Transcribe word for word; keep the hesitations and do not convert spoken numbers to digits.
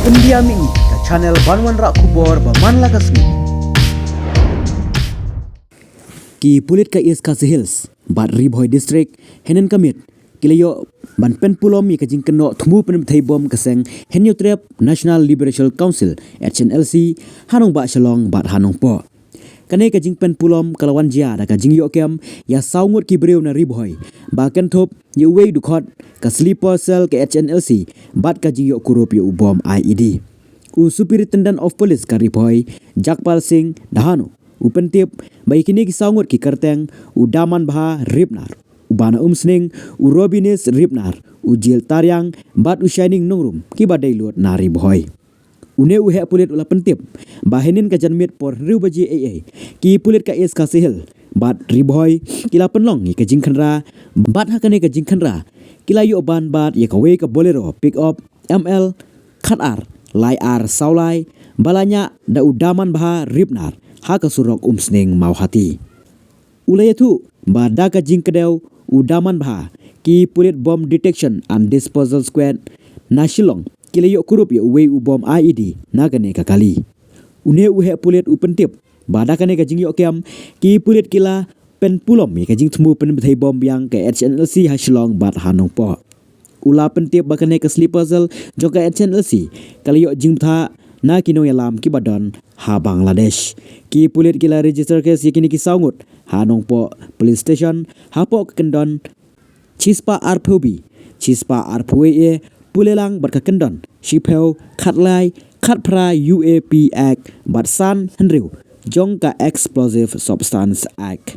India Mini, ka channel ban wanrah khubor ba man la ka sngi. Ki pulit ka East Khasi Hills bad Ri Bhoi District hynnin ka miet ki la ïoh ban pynpulom ïa ka jingkynnoh thmu pynbthei bom ka seng Hynñiewtrep National Liberation Council, H N L C, ha nongbah Shillong bad ha Nongpoh. Kane ka jingpynpulom ka la wan jia da ka jingïoh kem ïa saw ngut ki briew na Ri Bhoi ba kynthup ïa uwei u dkhot, ka sleeper cell ka H N L C bad ka jingïoh kurup ïa u bom I E D. U Superintendent of Police ka Ri Bhoi, Jagpal Singh Dahanu, u pyntip ba ïa kine ki saw ngut ki kyrteng u Daman Bha Ripnar, u ba na Umsning, u Robinis Ripnar, u Jil Tariang bad u Shining Nongrum, ki ba dei lut na Ri Bhoi. Une u heh pulit u la pyntip ba hynnin ka janmiet por hynriew baje eiei, ki pulit ka East Khasi Hills bad Ri Bhoi ki la pynlong ïa ka jingkhynra, bad ha kane ka jingkhynra ki la ïoh ban bad ïa kawei ka Bolero pickup M L khatar lai ar saw lai, ba la ñiah da u Daman Bha Ripnar ha ka surok Umsning Mawhati. U la ïathuh ba da ka jingkdew u Daman Bha, ki pulit Bomb Detection and Disposal Squad na Shillong ki la ïoh kurup ïa uwei u bom I E D na kane ka kali. Une u heh pulit u pyntip ba da kane ka jingïoh kem, ki pulit ki la pynpulom ïa ka jingthmu pynbthei bom biang ka H N L C ha Shillong bad ha Nongpoh. U la pyntip ba kane ka sleeper cell jong ka H N L C ka la ïoh jingbthah na ki nongïalam ki ba don ha Bangladesh. Ki pulit ki la register case ïa kine ki saw ngut ha Nongpoh Police Station hapoh ka kyndon shispah arphew B, shispah arphew A, pule lang bad ka kyndon shiphew khatlai khatphra U A P Act bad san hynriew jong ka Explosive Substance Act.